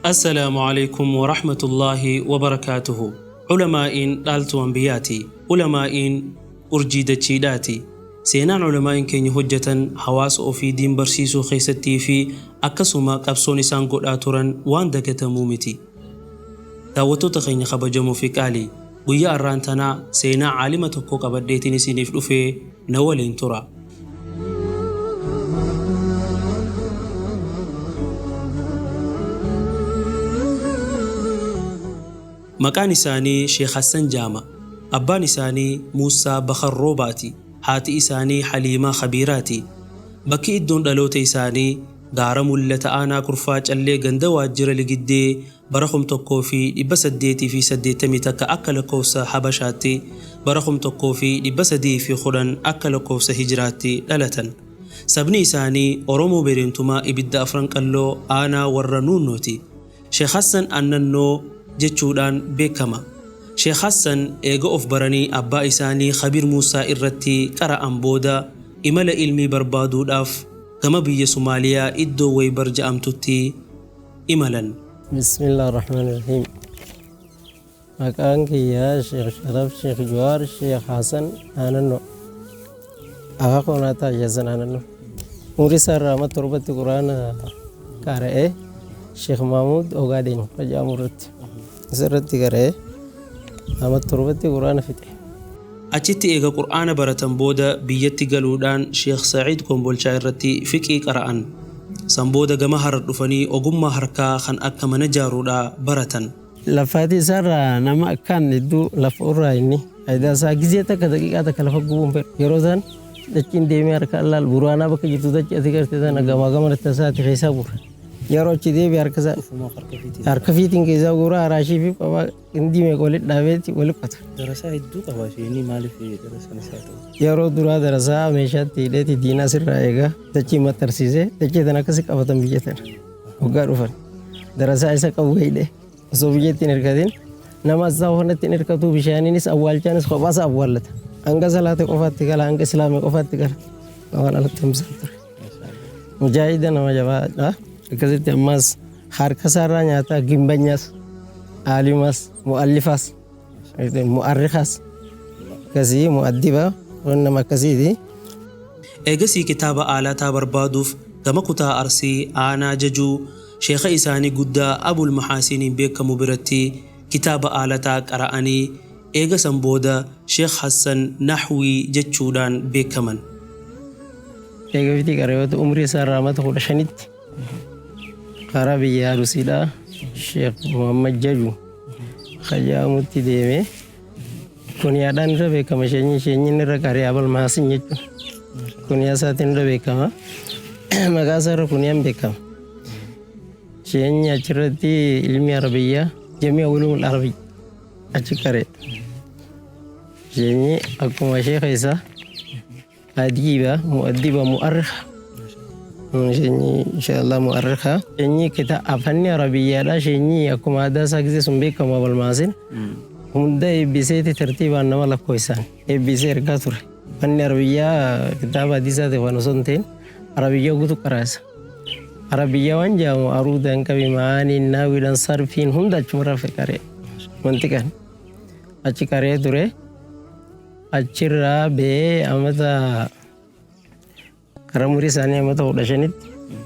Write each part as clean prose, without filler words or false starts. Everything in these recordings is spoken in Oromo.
Assalaamu Aleeykum Warahmatullaahi Wabarakaatuhu Ulamaa'iin dhaaltuu Anbiyaati. Ulamaa'iin urjii dachiidhaati. Seenaan ulamaa'iin keenya hojjatan hawaasa ofii diin barsiisuu keessattii fi akkasuma qabsoon isaan godhaa turan waan dagatamuu miti. Daawwattoota keenya kabajamoo fi qaalii, guyyaa arraan tanaa seenaa aalima tokkoo qabadheetiin isiniif dhufee na waliin tura. Maqaan isaanii Sheekh Hassan Jaama. Abbaan isaanii Muussaa Bakhar Roobaati. Haati isaanii Haliimaa Khabiiraati. Bakki iddoon dhaloota isaanii Gaara Mullata Aanaa Kurfaa Callee Ganda Waajjira Ligiddee bara 1881 akka lakkoofsa Habashaatti, bara 1310 akka lakkoofsa Hijraatti dhalatan. Sabni isaanii Oromoo Bereentumaa Ibidda Afran Qalloo Aanaa Warra Nuunnooti. Sheekh Hassan Annannoo jechuudhaan beekama. Sheekh Hassan eega of baranii abbaa isaanii Khabiir Muussaa irratti qara'an booda imala ilmii barbaaduudhaaf gama biyya Sumaaliyaa iddoo Waybar ja'amtutti imalan. Bismillah ar-Rahmaan ar-Rahiim. Maqaan kiyya Sheekh Sharaf Sheekh Jawaar Sheekh Hasan Aanannoo. Akaakuu naa ta'a Hasan Aanannoo. Umrii isaa irraa amma torbatti Quraana qara'ee Sheekh Mahmuud Ogaadeen jedhamu irratti. Isa irratti qara'ee amma torbatti Quraana fixe. Achitti eega Qur'aana baratan booda biyyatti galuudhaan Sheekh Sa'iid Kombolchaa irratti fiqhii qara'an. San booda gama Harar dhufanii ogummaa harkaa kan akka mana jaaruudhaa baratan. Lafaatii isaarraa nama akkaan hedduu lafa irraa inni faayidaa isaa gizee takka daqiiqaa takka lafa gubuu hin fedhu. Yeroo san dachiin deemee harka allaal buraanaa bakka jirtu dachii ati garte tana gamaa gamanatti isaati keessaa guura. Yeroo achi deebi'e harka isaa harka fiitiin keessaa guura haraashii fi qophaa qindii meeqa walitti dhaabeeti walitti qota. Darasaa hedduu qaba isheenii maaliif darasaan isaa ta'u? Yeroo duraa darasaa meeshaatti hidheeti diinaa sirraa eegaa dachii maxxarsiisee dachii tana akkasi qabatan biyya tana waggaa dhufan darasaa isa qabu hidhee osoo biyyatti hin hirkatin nama isaa kanatti hin hirkatu bishaaniinis awwaalchaanis kophaa isaa awwaallata hanga salaata qofaatti gala hanga islaamii qofaatti gala waan alatti hamsaa ture. Mujaahida nama jabaadha. Akkasitti ammas harka isaarraa nyaataa gimbanyaas aalimaas mu'allifaas mu'arrikaas akkasii mu'addiba waan nama akkasiiti. Eegasii kitaaba aalataa barbaaduuf gama kutaa Arsii aanaa Jajuu sheekha isaanii guddaa Abul Mahaasiniin beekkamu biratti kitaaba aalataa qara'anii eega san booda Sheekh Hassan Nahwii jechuudhaan beekkaman. Eega fitii qarayoota umrii isaa irraa amata 15tti karaa biyya Arusiidhaa Sheekh Muhammad Jaju ka jedhamutti deeme. Kuniyaadhaan irra beekama sheenyiin irra qaree Abal Mahaasin jechuun. Kuniyaa isaatiin irra beekama. Maqaa isaa irra kuniyaan beekama. Sheenyi achirratti ilmi Arabiyyaa jami'a ulumul Arabiy achi qaree. Sheenyi akkuma sheekha isaa adiiba mu'addiba mu'arrikha. Sheenyi inshallah mu'arrikha. Sheenyi kita afanni Arabiyyaadha. Sheenyi akkuma aadaa isaa gisee sun beekamu Abal Mahaasin. Hunda eebbiseeti tartiibaan nama lakkoofsaan eebbisee ergaa ture. Fanni Arabiyyaa kitaaba hadiisaa ta'e waan osoo hin ta'in Arabiyyaa guutuu qaraasa. Arabiyyaa waan jedhamu aruudaan qabi maaniin naawiidhaan sarfiin hunda achumarraa qaree mantiqaan achi qaree ture. Achirraa ba'ee amata karaa umurii isaanii amata 15tti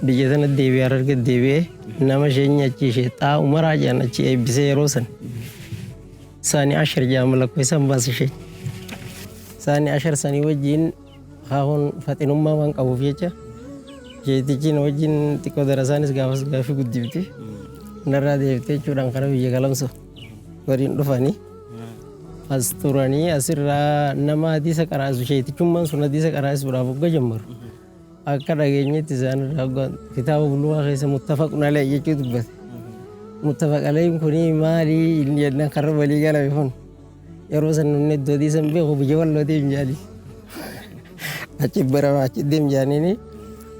biyya tana deebi'ee Hararge deebi'ee nama isheen achi ishee xaa umaraa jedhan achi eebbisee yeroo san saani ashar jedhama lakkoofsaan baase isheen. Saani ashar sanii wajjin haahuun faxinummaa waan qabuuf jecha sheetichi na wajjin xiqqoo darasaanis gaafas gaafii guddifti. Narraa deebiftee jechuudhaan karaa biyya galamsu waliin dhufanii. As turanii asirraa nama hadiisa qaraasu sheetichummaan sun hadiisa qaraasuudhaaf hogga jammaru akka dhageenyetti isaan irraa hogga kitaaba bulugaa keessa muttafaqun alayhi jechuu dubbate. Muttafaq alayhiin kuni maali inni jennaan karra walii galame kun yeroo san namni iddoo hadiisa hin beeku biyya walloo deem jedhanii achi barama achi deem jedhaniini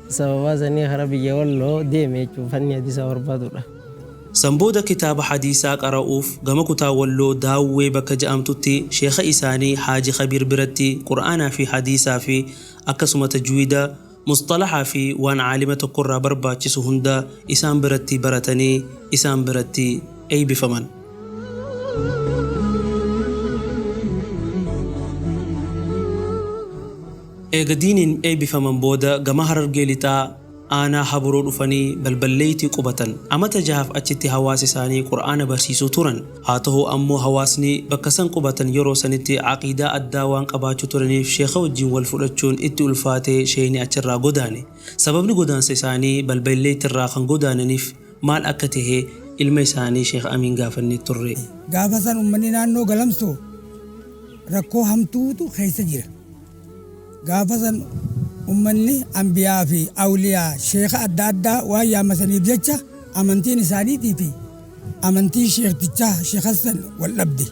Sababaa sanii kara biyya Walloo deeme jechuun fanni hadiisaa barbaadudha. San booda kitaaba hadiisaa qara'uuf gama kutaa Walloo Daawwee bakka ja'amtutti sheekha isaanii Haaji Khabiir biratti Qur'aanaa fi hadiisaa fi akkasuma tajwiida, musxalahaa fi waan aalima tokkorraa barbaachisu hunda isaan biratti baratanii isaan biratti eeybifaman. Eega diiniin eeybifaman booda gama Harargee Lixaa aanaa Habroo dhufanii Balballeeytii qubatan. Amata jahaaf achitti hawaasa isaanii Qur'aana barsiisuu turan. Haa tahu ammoo hawaasni bakka san qubatan yeroo sanitti aqiidaa addaa waan qabaachuu turaniif sheekha wajjiin wal fudhachuun itti ulfaatee sheeyni achirraa godaane. Sababni godaansa isaanii Balballeeytirraa kan godaananiif maal akka tahe ilma isaanii Sheekh Amiin gaafannee turre. Gaafa san ummanni naannoo Galamsoo rakkoo hamtuutu keessa jira. Gaafa san ummanni anbiyaa fi awliyaa sheekha adda addaa waan yaammasaniif jecha amantiin isaaniitii fi amantiin sheektichaa Sheekh Hassan wal dhabde.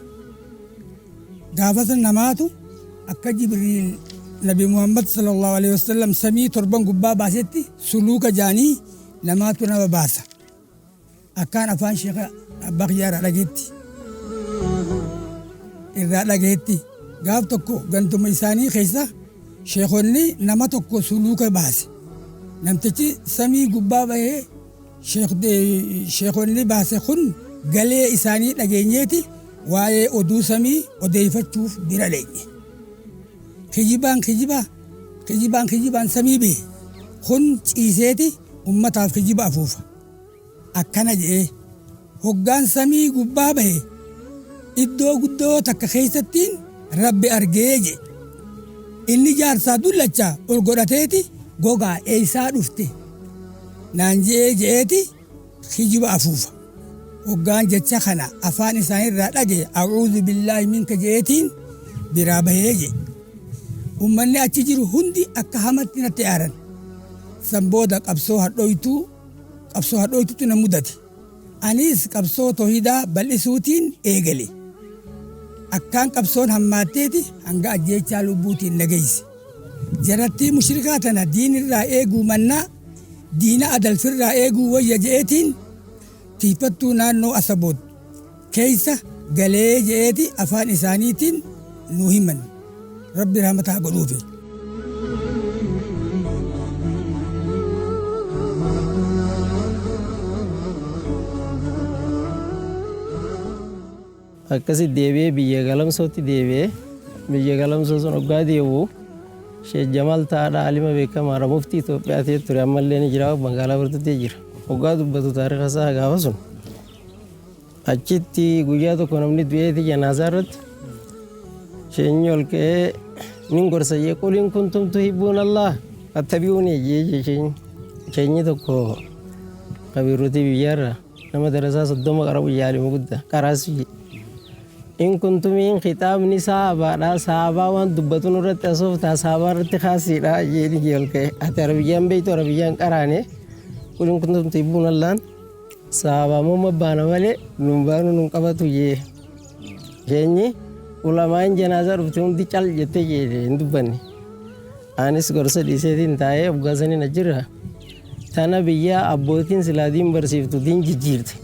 Gaafa san namaatu akka Jibriil Nabi Muhammad sallallahu alaihi wasallam samii torban gubbaa baasetti suluuka jaanii namaatu nama baasa. Akkaan afaan sheekha abbaa kiyyaa irraa dhageetti irraa dhagahetti gaaf tokko ganduma isaanii keessa sheekonni nama tokko suluuka baase. Namtichi samii gubbaa bahee sheekonni baase kun galee isaanii dhageenyeeti waa'ee oduu samii odeeffachuuf bira dhaqne. Kijibaan kijiba kijibaan kijibaan samii bahe kun ciiseeti ummataaf kijiba afuufa. Akkana je'e, Hoggaan samii gubbaa bahe, iddoo guddoo takka keeysattiin Rabbi argee je'e. Inni jaarsaa dullacha ol godhateeti gogaa eeysaa dhufte? Naan je'ee je'eeti kijiba afuufa. Hoggaan jecha kana afaan isaanirraa dhagaye a'uuzu billaahi minka je'eetiin biraa bahee je'e. Ummanni achi jiru hundi akka hamatti natti aaran. San booda qabsoo hadhooytuu qabsoo hadhooytutu na mudate. Aniis qabsoo toohidaa bal'isuutiin eegale. Akkaan qabsoon hammaatteeti hanga ajjeechaa lubbuutiin na geeyse. Jarattii mushrikaa tana diinirraa eeguu mannaa diina adalfirraa eeguu wayya je'eetiin tiiyfattuu naannoo Asaboot keeysa galee je'eeti afaan isaaniitiin nuu himan. Rabbi rahmata haa godhuufi. Akkasi deebi'ee biyya Galamsootti deebi'e. Biyya Galamsoo sun hoggaa deebi'u Sheekh Jamaal Taadhaa alima beekamaadha. Muftii Itoophiyaa ta'ee ture ammallee ni jira magaalaa Burtuttee jira. Hoggaa dubbatu taarika isaa gaafa sun Achitti guyyaa tokko namni du'eeti janaazaa irratti sheenyi ol ka'ee nin gorsa jee qul in kuntum tuhibbuun Allah fattabi'uuni jee jee sheenyi. Sheenyi tokko kabiiruutii biyyaarra nama darasaa 30 qara'u yaalima guddaa qaraas jee. In kuntumiin kitaabni saabaadha saabaa waan dubbatu nurratti asooftaa saabaa irratti kaasiidha jeeni jee ol ka'e. Ati arabiyyaan beektu arabiyyaan qaraane qul in kuntum tuhibbuun Allahan Sahaabaa moo baana malee nun baanu nun qabatu jee. Keenyi ulamaa'in janaazaa dhufte hundi cal jettee jeete hin dubbanne. Anis gorsa dhiiseetiin taa'ee hoggaa saniin achirra tana biyya abbootiin silaa diin barsiiftu diin jijjiirte.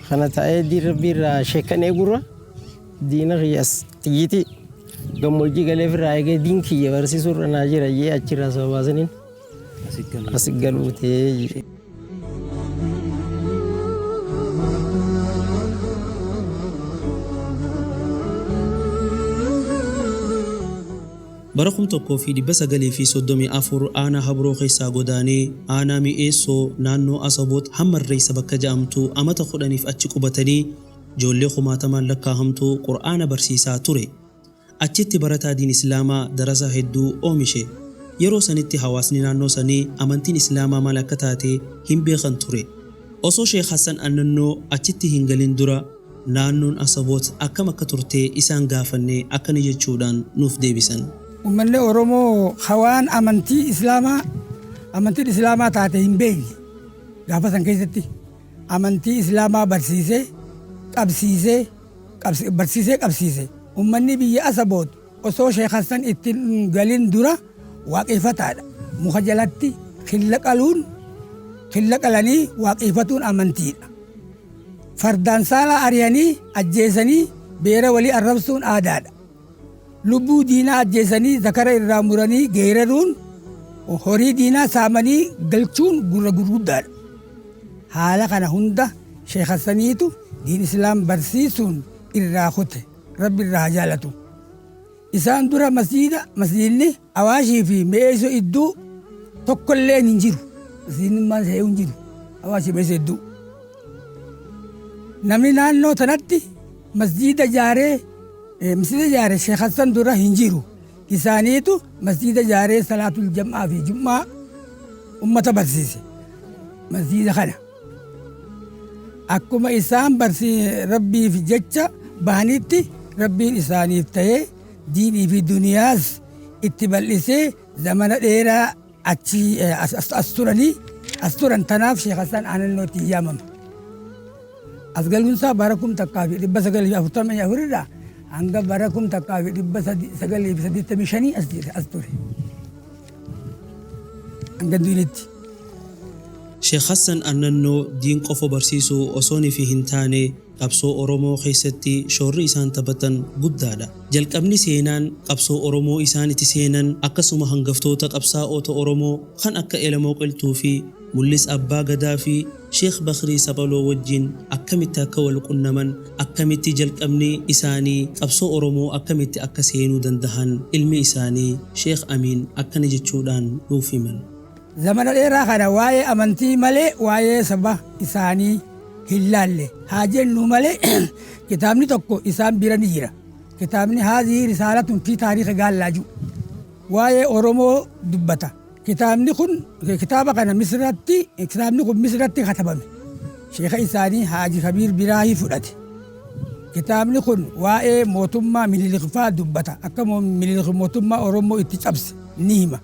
Kana taa'ee diin rabbii irraa sheekkan eegurra diina kiyya as xiyyiitii gammoojjii galeef irraa eegee diin kiyya barsiisuu irra naa jira jee achirraa sababaa saniin asi galuu ta'ee. Bara 1934 aanaa Habroo keessaa godaanee aanaa Mi'eessoo naannoo Asaboot Hammarreessa bakka ja'amtu amata 10f achi qubatanii joollee kumaatamaan lakkaahamtu Qur'aana barsiisaa ture. Achitti barataa diin Islaamaa darasaa hedduu oomishe. Yeroo sanitti hawaasni naannoo sanii amantiin Islaamaa maal akka taate hin beekan ture. Osoo Sheekh Hassan Annannoo achitti hin galin dura naannoon Asaboot akkam akka turte isaan gaafannee akkana jechuudhaan nuuf deebisan. Ummanni Oromoo ka waan amantii Islaamaa amantiin Islaamaa taate hin beekne gaafa san keessatti amantii Islaamaa barsiisee qabsiisee barsiisee qabsiise. Ummanni biyya Asaboot osoo Sheekh Hassan itti hin galin dura waaqeffataadha. Muka jalatti Killa qaluun killa qalanii waaqeffatuun amantiidha. Fardaan saalaa ari'anii ajjeesanii beera walii arrabsuun aadaadha. Lubbuu diinaa ajjeesanii zakara irraa muranii geeraruun horii diinaa saamanii galchuun gurra gurguddaadha. Haala kana hunda Sheekh Hassaniitu diin Islaam barsiisuun irraa kute. Rabbi irraa haa jaalatu. Isaan dura masjiida masjiidni Awaashii fi Me'eessoo idduu tokkolleen hin jiru. Masjiidnummaan se'ee hin jiru. Awaashii Me'eessoo idduu. Namni naannoo tanatti masjiida jaaree masjiida jaare Sheekh Hassan dura hin jiru. Isaaniitu masjiida jaaree salaatul jam'aa fi jum'aa ummata barsiise. Masjiida kana. Akkuma isaan Rabbiif jecha bahanitti Rabbiin isaaniif ta'ee diinii fi duniyaas itti bal'isee zamana dheeraa achi as turanii as turan tanaaf Sheekh Hassan Aanannootti yaamama. As galuunsaa bara 1944 irraa hanga bara 1985 as ture. Hanga duunitti. Sheekh Hassan Annannoo diin qofa barsiisuu osoonifi hin taane qabsoo Oromoo keessatti shoorri isaan taphatan guddaadha. Jalqabni seenaan qabsoo Oromoo isaan itti seenan akkasuma hangaftoota qabsaa'ota Oromoo kan akka Elemoo Qilxuu fi Mul'is Abbaa Gadaa fi Sheekh Bakrii Saphaloo wajjin akkamitti akka wal qunnaman, akkamitti jalqabni isaanii qabsoo Oromoo akkamitti akka seenuu dandahan ilmi isaanii Sheekh Amiin akkana jechuudhaan nuuf himan. Zamana dheeraa kana waa'ee amantii malee waa'ee saba isaanii hin laalle haa jennu malee kitaabni tokko isaan bira ni jira. Kitaabni haazii risaalatun fi taariika gaallaa jiru. Waa'ee Oromoo dubbata. Kitaabni kun kitaaba kana Misratti kitaabni kun Misratti katabame. Sheeka isaanii Haaji Kabiir Biraahii fudhate. Kitaabni kun waa'ee mootummaa Minilik faa dubbata. Akka Minilik mootummaa Oromoo itti cabse ni hima.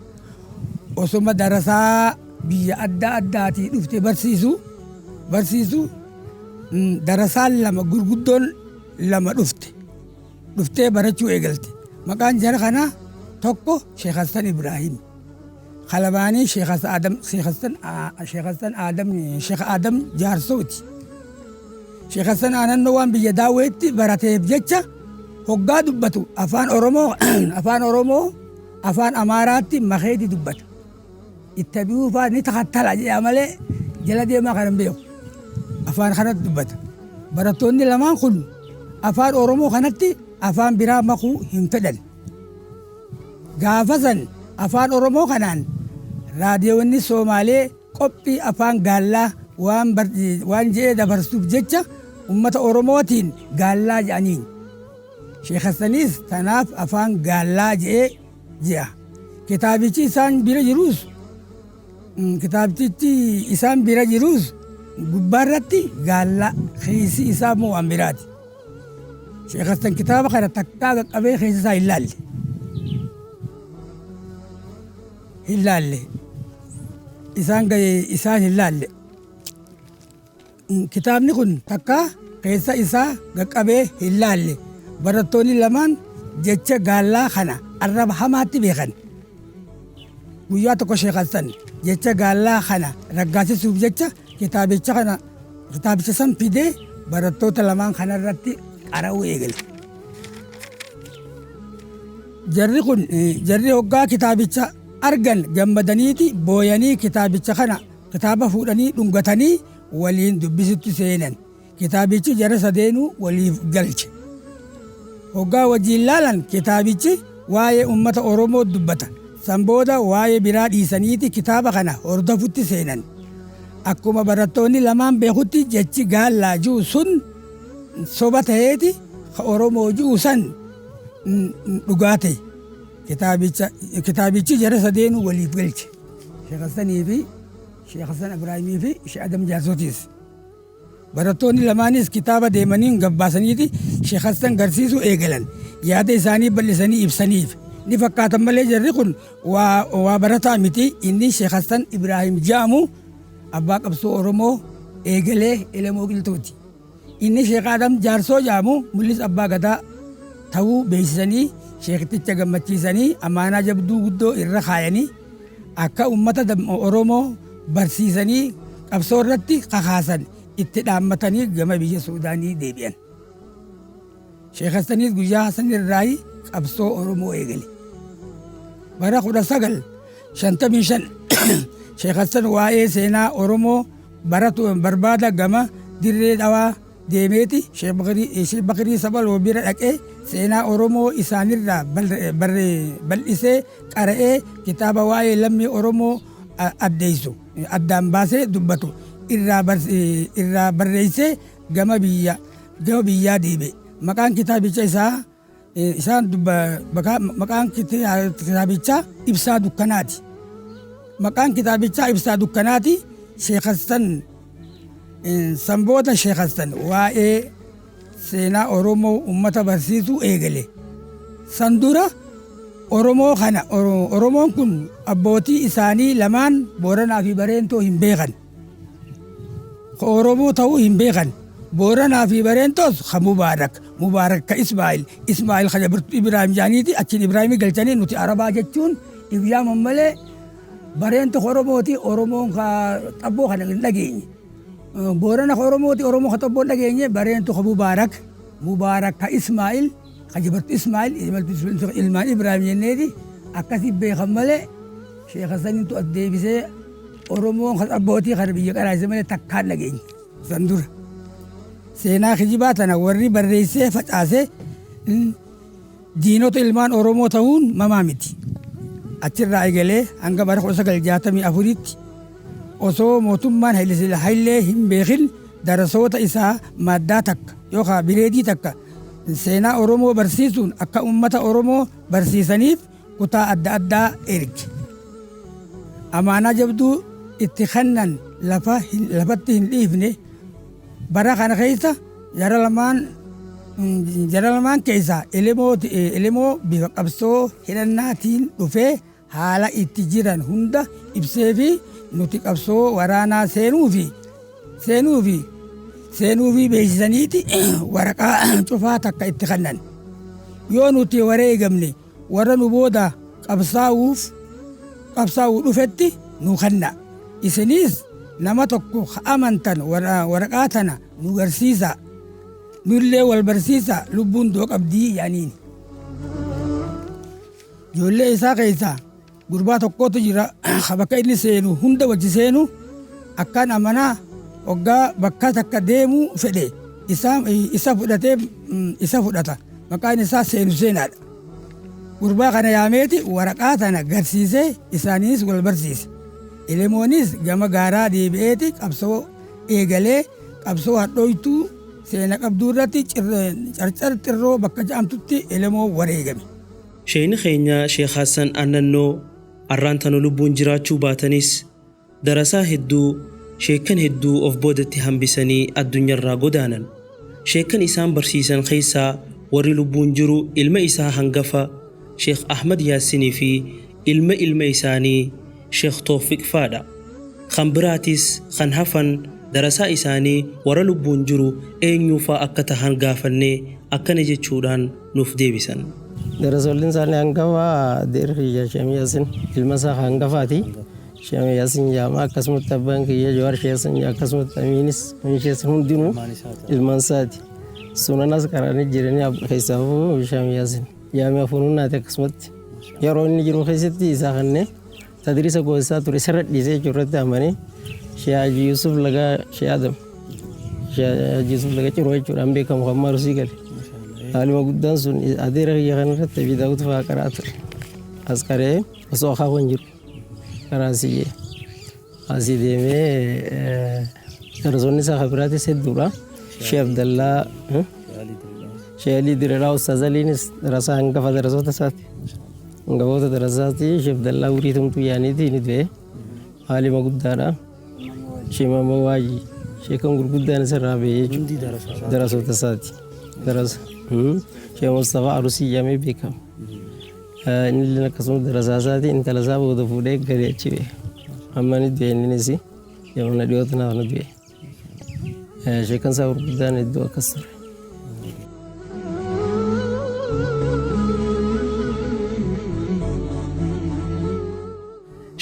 Osoma darasaa biyya adda addaatii dhufte barsiisu darasaan lama gurguddoon lama dhufte. Dhuftee barachuu eegalte. Maqaan jara kanaa tokko Sheekh Hassan Ibrahim. Kalamaanii Sheekh Adam Sheekh Hassan Sheekh Hassan Adam Sheekh Adam Jaarsooti. Sheekh Hassan Aanannoo waan biyya daawweetti barateef jecha hoggaa dubbatu afaan Oromoo afaan Oromoo afaan Amaaraatti makeeti dubbata. Ittabi'uu fa'aa ni takattala jedha malee jala deemaa kana hin beeku. Afaan kanatti dubbata. Barattoonni lamaan kun afaan Oromoo kanatti afaan biraa makuu hin fedhan. Gaafa san afaan Oromoo kanaan raadiyoonni Soomaalee qophii afaan Gaallaa waan waan je'ee dabarsuuf jecha ummata Oromootiin Gaallaa je'aniin. Sheekh Hassaniis tanaaf afaan Gaallaa je'ee je'a. Kitaabichi isaan bira jirus kitaabtichi isaan bira jirus gubbaarratti Gaallaa keessi isaa immoo waan biraati. Sheekh Hassan kitaaba kana takkaa qaqqabee keessa isaa hin laalle. Hin laalle. Isaan isaan hin laalle. Kitaabni kun takkaa keessa isaa qaqqabee hin laalle. Barattoonni lamaan jecha Gaallaa kana arraba hamaatti beekan. Guyyaa tokko Sheekh Hassan jecha Gaallaa kana raggaasisuuf jecha kitaabicha kana kitaabicha san fidee barattoota lamaan kanarratti qara'uu eegale. Jarri kun jarri hoggaa kitaabicha argan gammadaniiti booyanii kitaabicha kana kitaaba fuudhanii dhungatanii waliin dubbisutti seenan. Kitaabichi jara sadeenuu waliif galche. Hoggaa wajjin laalan kitaabichi waa'ee ummata Oromoo dubbata. San booda waa'ee biraa dhiisaniiti kitaaba kana hordofutti seenan. Akkuma barattoonni lamaan beekutti jechi Gaallaa ji'u sun soba ta'eeti ka Oromoo ji'u san dhugaa ta'e. Kitaabichi jara sadeenuu waliif galche. Sheekh Hassanii fi Sheekh Hassan Ibraahimii fi Sheekh Adam Jaarsootis. Barattoonni lamaanis kitaaba deemanii gabbaasaniiti Sheekh Hassan garsiisuu eegalan. Yaada isaanii bal'isanii ibsaniif. Ni fakkaatan malee jarri kun waa barataa miti. Inni Sheekh Hassan Ibraahim jedhamu abbaa qabsoo Oromoo eegalee Elemoo Qilxuuti. Inni Sheekh Adam Jaarsoo jedhamu Mul'is Abbaa Gadaa ta'uu beeksisanii sheekticha gammachiisanii amaanaa jabduu guddoo irra kaayanii Akka uummata Oromoo barsiisanii qabsoo irratti kakaasan itti dhaammatanii gama biyya Suudaanii deebi'an. Sheekh Hassaniis guyyaa Hassan irraayi qabsoo Oromoo eegale. Bara 1955 Sheekh Hassan waa'ee seenaa Oromoo baratu barbaada gama Dirree Dhawaa deemeeti Sheekh Bakrii Sabaloo bira dhaqee seenaa Oromoo isaanirraa bal'isee qara'ee kitaaba waa'ee lammii Oromoo addeessu addaan baasee dubbatu irraa barreessee gama biyyaa deebi'e. Maqaan kitaabicha isaa isaan maqaan kitaabichaa Ibsaa Dukkanaati. Maqaan kitaabichaa Ibsaa Dukkanaati. Sheekh Hassan sanboota Sheekh Hassan waa'ee seenaa Oromoo uummata barsiisuu eegale. San dura Oromoo kana Oromoon kun abbootii isaanii lamaan Booranaa fi Bareentoo hin beekan. Oromoo ta'uu hin beekan. Booranaa fi Bareentoos ka Mubaarak, Mubaarak ka Ismaa'il, Ismaa'il ka Ibraahim jaaniiti achiin Ibraahimii galchanii nuti Arabaa jechuun iyyaaman malee Bareento ka Oromooti, Oromoon ka xabboo kana hin dhageenye. Boorana ka Oromooti, Oromoo ka xabboo hin dhageenye, Bareento ka Mubaarak, Mubaarak ka Ismaa'il, ka Jibartu Ismaa'il, ilmaan Ibraahim jenneeti akkasii beekan malee Sheekh Hassaniintu as deebisee Oromoon ka abbootii kana biyya qaraasise malee takkaan dhageenye. San dura seenaa kijibaa tana warri barreessee facaase diinota ilmaan Oromoo ta'uun mamaa miti. Achirraa eegalee hanga bara 1964tti osoo mootummaan Hayilee hin beekin darasoota isaa maaddaa takka yookaan bireedii takka seenaa Oromoo barsiisuun akka uummata Oromoo barsiisaniif kutaa adda addaa erge. Amaanaa jabduu itti kennan lafatti hin dhiifne. Bara kana keessa jara lamaan keessaa Elemoo bifa qabsoo hidhannaatiin dhufee haala itti jiran hunda ibsee fi nuti qabsoo waraanaa seenuu fi beeksisaniiti waraqaa cufaa takka itti kennan. Yoo nuti wareegamne warra nu booda qabsaa'uu dhufetti nu kenna. Isinis nama tokko amantan waraqaa tana nu garsiisa. Nullee wal barsiisa lubbuun doo qabdii yaaniin. Ijoollee isaa keessaa gurbaa tokkotu jira bakka inni seenu hunda wajji seenu akkaan amanaa hoggaa bakka takka deemuu fedhe isa fudhatee isa fudhata. Maqaan isaa Seenu Seenaadha. Gurbaa kana yaameeti waraqaa tana garsiisee isaaniis wal barsiise. Elemoonis gama gaaraa deebi'eeti qabsoo eegalee qabsoo hadhooytuu seena qabduu irratti carcar xirroo bakka jedhamtutti Elemoo wareegame. Sheeyni keenya Sheekh Hassan Annannoo arraan tana lubbuun jiraachuu baatanis darasaa hedduu sheekkan hedduu of boodatti hambisanii addunyaarraa godaanan. Sheekkan isaan barsiisan keessaa warri lubbuun jiru ilma isaa hangafa Sheekh Ahmad Yaasinii fi ilma ilma isaanii Sheekh Toofiq faadha. Kan biraatis kan hafan darasaa isaanii warra lubbuun jiru eenyuufaa akka tahan gaafannee akkana jechuudhaan nuuf deebisan. Darasoolleen isaanii hangafa adeera kiyya Sheekh Yaasin ilma isaa hangafaati. Sheekh Yaasin jedhama akkasumatti abbaan kiyya Jawaar Sheekh Yaasin akkasumatti Amiinis Amiin Sheekh Yaasin hundinuu ilmaan isaati. Sunanas qaranii jiranii keessaafuu Sheekh Yaasin jaami'a funuunnaati akkasumatti yeroo inni jiru keessatti isaa kanneen tadriisa gosaa ture sirra dhiisee jechuun irratti amanii Sheekh Haji Yusuf Lagaa Sheekh Adam Sheekh Haji Yusuf Laga Ciroo jechuudhaan beekamu kan Maarusii gale. Haaluma guddaan sun adeera kiyya kanarratti Abi Daawud fa'aa qaraa ture. As qaree osoo akaakuun jiru karaa siyyee. Asii deemee darasoonni isaa kan biraatis hedduudha. Sheekh Abdallaa Sheekh Alii Direeraa Ustaaz Aliinis darasaa hangafa darasoota isaati. Hangafoota darasaati Sheekh Abdallaa Wurii Tumtuu yaaniiti ni du'e. Haalima guddaadha. Sheekh Maammoo Waajii sheekan gurguddaan isarraa ba'e jechuudha. Darasoota isaati. Darasa. Sheekh Mustafaa Arusii jedhamee beekama. Inni illee akkasuma darasaa isaati intala isaa booda fuudhee galee achi ba'e. Amma ni du'e innis yamana dhiyoo tanaaf ni du'e. Sheekan isaa gurguddaan hedduu akkas ture.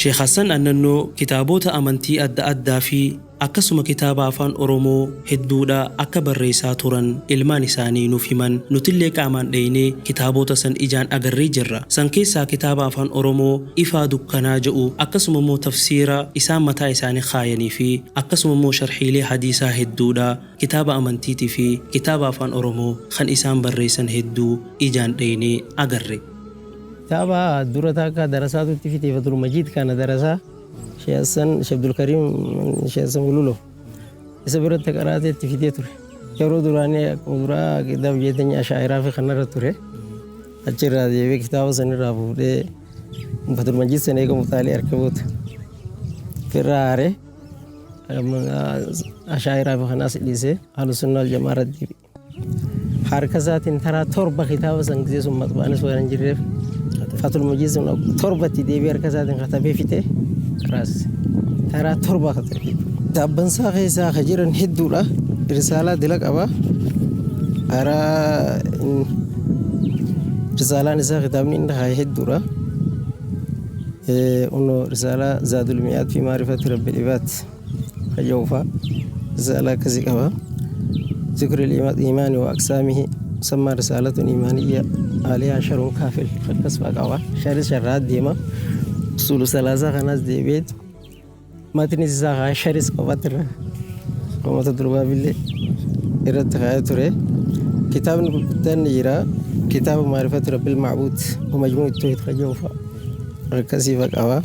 Sheekh Hassan Annannoo kitaaboota amantii adda addaa fi akkasuma kitaaba Afaan Oromoo hedduudha akka barreessaa turan ilmaan isaanii nuuf himan. Nutillee qaamaan dhaynee kitaaboota san ijaan agarree jirra. San keessaa kitaaba Afaan Oromoo Ifaa Dukkanaa jedhu, akkasuma immoo tafsiira isaan mataa isaanii kaayanii fi akkasuma immoo sharhiilee hadiisaa hedduudha, kitaaba amantiitii fi kitaaba Afaan Oromoo kan isaan barreessan hedduu ijaan dhaynee agarre. Kitaaba dura takka darasaatu itti fite, Fatul Majiid kana darasaa Sheekh Hassan, Sheekh Abdulkariim, Sheekh Hassan Gululo isa biratti qaraatee itti fitee ture. Yeroo duraanii akkuma duraa kitaaba jeetanya ashaa'iraa fi kanarra ture. Achirraa deebi'ee kitaaba sanirraa fuudhee Fatul Majiid sana eega mutaalee harka boota. Firraa haaree ashaa'iraa fi kanaas dhiisee Ahlu Sunnaa wal Jamaa irratti deebi'e. Harka isaatiin taraa 7 kitaaba san, gisee sun maxbaanis waan hin jirreef, Fatul Majiid sun torbatti deebi'ee harka isaatiin katabee fixee qaraasise. Taraa 7 katabee. Taabbansaa keessaa ka jiran hedduudha. Risaalaa dila qaba. Karaa risaalaan isaa kitaabni inni kaaye hedduudha. Kunoo risaalaa Zaadul Mi'aad fi Maarifati Rabbil Ibaad kayyoo faa risaalaa akkasii qaba. Zikri iimaani wa aqsaamihi musammaa risaalatun iimaaniyya aaliyaa sharuun kaafil akkas faa qaba. Sharis sharraa deema. Usuulu salaasaa kanaas deebi'eet matni isaa kaa sharis qofaatti irra qomata durbaabillee irratti kaa'ee ture. Kitaabni gurguddaan ni jira. Kitaaba Maarifatu Rabbil Macbuud wa Majmuu Tawhiid kayyoo faa akkasii fa qaba.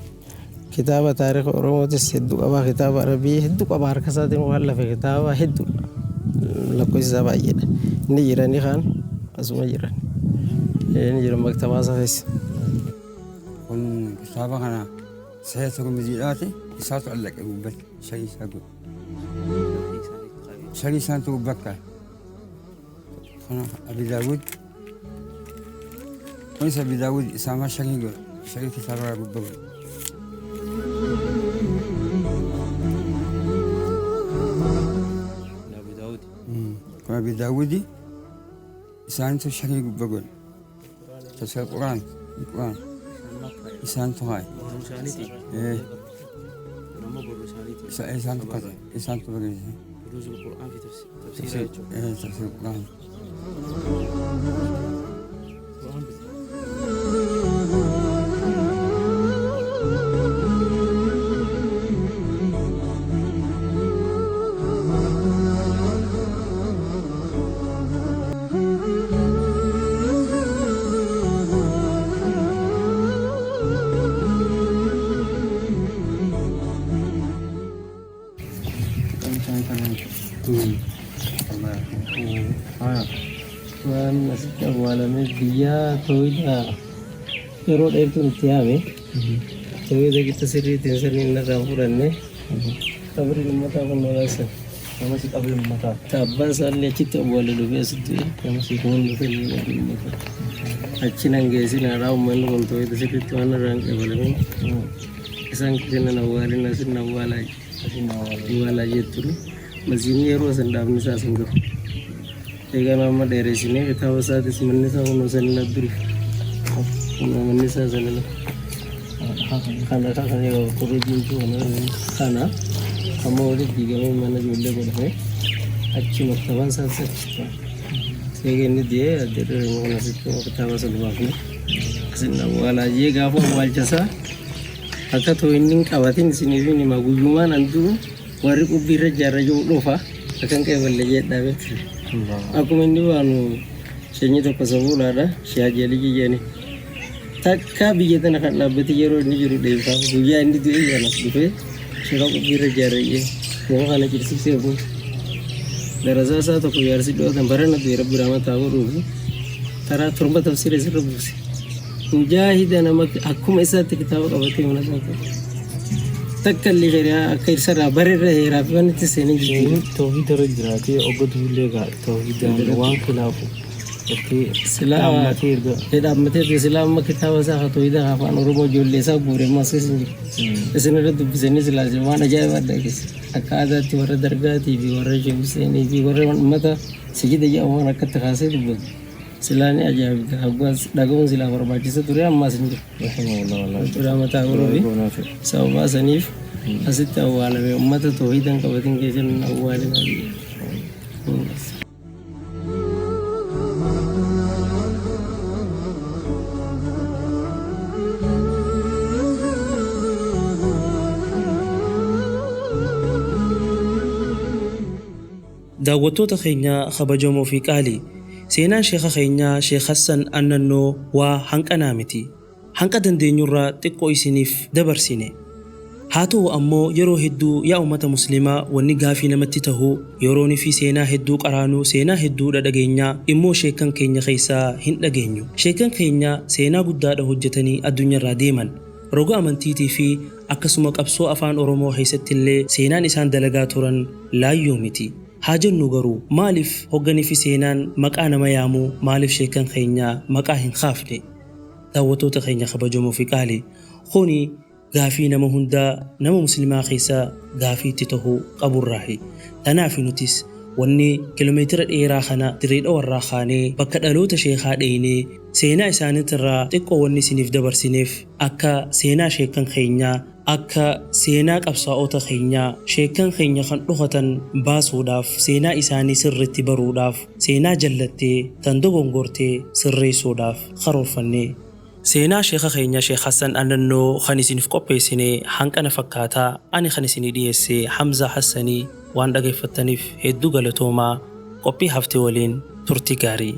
Kitaaba taarika Oromootis hedduu qaba. Kitaaba Arabii hedduu qaba. Harka isaatiin waan lafe kitaaba hedduudha. Lakkoofsi isaa baay'eedha. Inni jiranii kaan asuma jiran. Inni jiran maktabaa isaa keessa. Kun kitaaba kana Sahih Tirmiziidhaati isaatu allaqe gubbatti sharii isaa godhe. Sharii isaantu gubbatti kaa'e. Kana Abi Daawud, kunis Abi Daawud isaamaa sharii godhe, sharii kitaaba gubba godhe. Abu Daawud. Kun Abi Daawudi isaantu sharii gubba godhe. Tafsira Quraan, Quraan isaantu kaa'e. Boruu isaaniiti. Ee, Kun ammoo boruu isaaniiti. Isaantu kate, isaantu barreesse. Duruusul Qur'aan fi tafsiira jechuudha. Ee, tafsira Quraan. Qur'aan bite. Waan asitti awwaalame biyya tooyida yeroo dheertuun itti yaame, tooyida qixa sirriitiin sirni inni irraa fudhanne, qabriin ummataa kun nolaasan. Namasi qabri uummataa. Abbaan isaallee achitti awwaale, dhufee asitti Namasi kun dhufe ummata. Achi nan geessin haadhaa, uummanni kun tooyida sirriitti waan irraa hin qabalamin isaan kennan awwaalin asin awwaalaa Asin awwaala. Awwaalaa jettu. Masiinni yeroo san dhaabni isaa sun gahu. Eegaan amma dheeressinee kitaaba isaatis manni isaa kunoo sanila duri. Kunoo manni isaa sanila. Kana kana kophee diimtuu kana kana amma walitti diigamee mana ijoollee godhame, achi maktabaan isaatis achi. Eega inni du'ee adda dheerina kana asitti kitaaba sana baafne. Asin awwaalaa jee gaafa awwaalcha isaa akka too inni hin qabatin isiniif hin hima, guyyumaan an du'u warri qubbii irra ijaarra jiru dhufa akkan qeeballe jee dhaabee ture. Akkuma inni baanu sheenyi tokko sabuudhaadha Shee Aliyyi jedhani. Takka biyya tana kan dhaabbate yeroo inni jiru dheefaa guyyaa inni du'e kanas dhufee shira qubbii irra ijaarra jee muka kana cirsiisee kun darasaa isaa tokko jaarsi dhiyootan barana du'e, Rabbi rahmataa godhuufi, taraa 7 tafsiira isirra buuse. Mujaahida nama akkuma isaatti kitaaba qabatee mana isaa ta'e. Takka illee shari'aa akka isarraa barerra heeraa fi waan itti seenee jiru. Tawhiida irra jiraatee ogga duullee gaa tawhiidaan waan khilaafu gartee Silaa dhaammatee erga dhaammatee ture, silaa amma kitaaba isaa haa tawhiida Afaan Oromoo ijoollee isaa guure amma as keessa hin jiru. Isin irra dubbisanii silaa isin waan ajaa'ibaa dhageesse. Akka aadaatti warra dargaatii fi warra Sheek Huseenii fi warra uummata sijida jedhamu waan akkatti kaasee dubbatu. Silaa ni ajaa'ibda. Hoggaas dhaga'uun silaa barbaachisa ture ammaas hin jiru. Jechuudha mataa godhuufi sababaa saniif asitti awwaalame ummata toohiida hin qabatin keessa hin awwaalinaa jedhe. Daawwattoota keenya kabajamoo fi qaalii, seenaan sheekha keenyaa Sheekh Hassan Annannoo waa hanqanaa miti. Hanqa dandeenyurraa xiqqoo isiniif dabarsine. Haa ta'u ammoo yeroo hedduu yaa ummata muslimaa wanni gaafii namatti tahu yeroonifi seenaa hedduu qaraanuu seenaa hedduudha dhageenyaa immoo sheekkan keenya keessaa hin dhageenyu. Sheekkan keenya seenaa guddaadha hojjatanii addunyarraa deeman. Roga amantiitii fi akkasuma qabsoo afaan Oromoo keessattillee seenaan isaan dalagaa turan laayyoo miti. Haa jennu garuu maalif hoggani fi seenaan maqaa nama yaamu maalif sheekkan keenya maqaa hin kaafne? Daawwattoota keenya kabajamoo fi qaali kuni gaafii nama hundaa nama muslimaa keessa gaafii itti tahu qaburraahi. Tanaafi nutis wanni kilomeetira dheeraa kana Dirree Dhawarraa kaanee bakka dhaloota sheekhaa dheeynee seenaa isaanitirraa xiqqoo wanni isiniif dabarsineef akka seenaa sheekkan keenyaa akka seenaa qabsaa'ota keenyaa sheekkan keenya kan dhokatan baasuudhaaf seenaa isaanii sirritti baruudhaaf seenaa jallattee tan dogongorte sirreessuudhaaf karoorfannee Seenaa sheekha keenya sheekh Hassan Anannoo kan isiniif qopheessine hanqana fakkaata ani kan isinii dhiyeesse Hamzaa Hassani waan dhageeffattaniif hedduu galatoomaa qophii hafte waliin turtii gaarii.